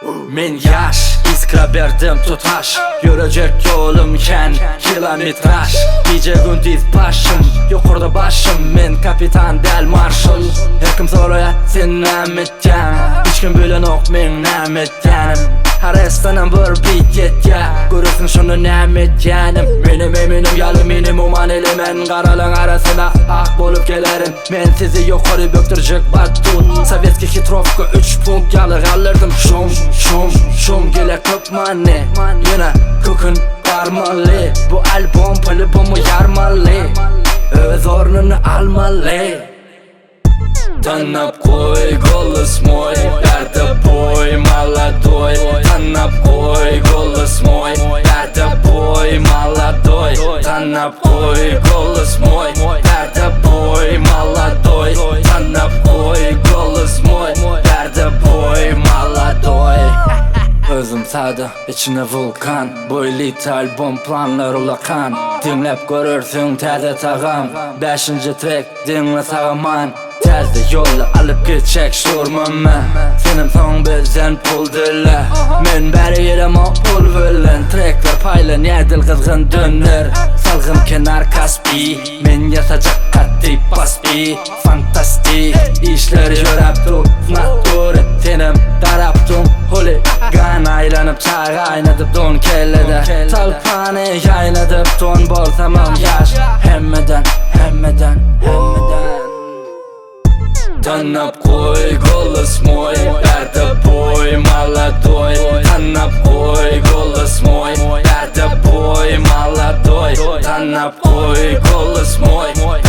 Men ýaş, iskra berdim tutaş Ýörejek ýolum kän, kilometraž Gije gündiz başym, ýokarda başym Men kapitan däl marşal Her kim soraýar sen näme etýäň Hiç kim bilenok meň näme etýänim Aresdanam bir beat ýetýä Görersiň şonda näme etýänim Menem Eminem ýaly minimum elemen Garalaň arasyna ak bolup gelerin Men sizi ýokary bökdürjek batut Sowetski hitrowka 3 punkt ýaly galdyrdym Şum, şum, şum gele köp many Ýöne kökün garmaly Bu albom po-любому ýarmaly Öz ornuny almaly Tanap goý голос мой Bärde boý молодой Tanap goý голос мой Bärde boý молодой Tanap goý голос мой Bärde boý молодой Tanap goý голос мой Bärde boý молодой Özüm sada, içine wulkan Bu elite albom planlar ulakan Diňläp görersiň täze tagam Beşinji track diňle sagaman Täze ýoly alyp geçjek şturmamy Senem soň bizden pul dile Men bäri gelemok pul bilen Trackler paýlanýar dil gyzgyn döner Salgym kenar Kaspi Men ýasajak katty paspi Fantastik Işler ýöräp dur Nature Senem garap dur Huligan aýlanyp çaga aýnadyp don kellede Talpany ýaýnadyp don bolsamam ýaş Hemmeden, hemmeden, hemmeden Tanap goý голос мой Bärde boý молодой Tanap goý голос мой Bärde boý молодой Tanap goý голос мой.